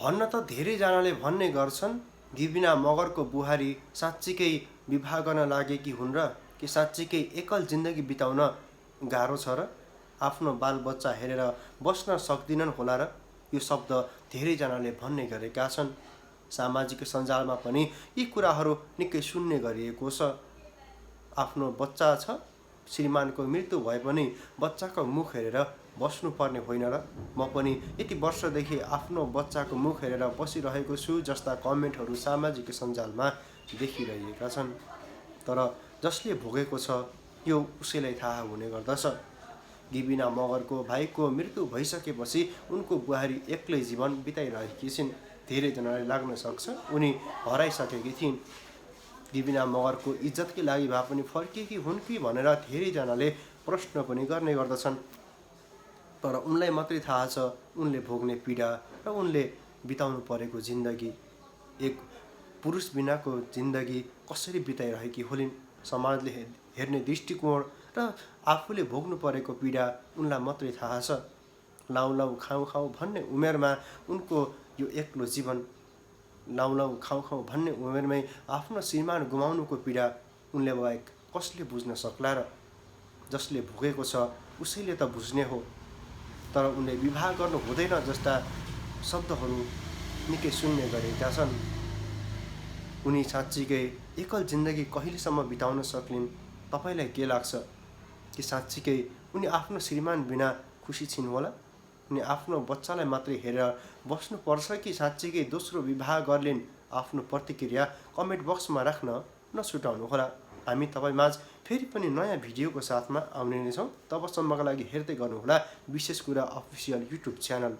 भन्न त धेरैजनाले भन्ने गर्छन् गिबिना मगरको बुहारी साँच्चीकै विवाह गर्न लागेकी हुन् र कि साँच्चीकै एकल जिन्दगी बिताउन गाह्रो छ र आफ्नो बालबच्चा हेरेर बस्न सक्दिनन् होला र यो शब्द धेरैजनाले भन्ने गरेका छन्। सामाजिक सञ्जालमा पनि यी कुराहरू निकै सुन्ने गरिएको छ। आफ्नो बच्चा छ, श्रीमानको मृत्यु भए पनि बच्चाको मुख हेरेर बस्नुपर्ने होइन र? म पनि यति वर्षदेखि आफ्नो बच्चाको मुख हेरेर बसिरहेको छु जस्ता कमेन्टहरू सामाजिक सञ्जालमा देखिरहेका छन्। तर जसले भोगेको छ यो उसैलाई थाहा हुने गर्दछ। गिबिना मगरको भाइको मृत्यु भइसकेपछि उनको बुहारी एक्लै जीवन बिताइरहेकी छिन्। धेरैजनालाई लाग्न सक्छ उनी हराइसकेकी थिइन्। गिबिना मगरको इज्जतकै लागि भए पनि फर्किएकी हुन् कि भनेर धेरैजनाले प्रश्न पनि गर्ने गर्दछन्। तर उनलाई मात्रै थाहा छ उनले भोग्ने पीडा र उनले बिताउनु परेको जिन्दगी। एक पुरुष बिनाको जिन्दगी कसरी बिताइरहेकी होलिन्। समाजले हेर्ने दृष्टिकोण र आफूले भोग्नु परेको पीडा उनलाई मात्रै थाहा छ। लाउ लाउ खाउ खाउ भन्ने उमेरमा उनको यो एक्लो जीवन, लाउ लाउ खाउ खाउ भन्ने उमेरमै आफ्नो श्रीमान गुमाउनुको पीडा उनले बाहेक कसले बुझ्न सक्ला र? जसले भोगेको छ उसैले त बुझ्ने हो। तर उनले विवाह गर्नु हुँदैन जस्ता शब्दहरू निकै सुन्ने गरेका छन्। उनी साँच्चीकै एकल जिन्दगी कहिलेसम्म बिताउन सक्लिन्? तपाईँलाई के लाग्छ कि साँच्चीकै उनी आफ्नो श्रीमान बिना खुसी छिन् होला? उनी आफ्नो बच्चालाई मात्रै हेरेर बस्नुपर्छ कि साँच्चीकै दोस्रो विवाह गर्लिन्? आफ्नो प्रतिक्रिया कमेन्ट बक्समा राख्न नछुटाउनुहोला। हामी तपाईँमाझ फेरि पनि नयाँ भिडियोको साथमा आउने नै छौँ। तबसम्मका लागि हेर्दै गर्नुहोला विशेष कुरा अफिसियल युट्युब च्यानल।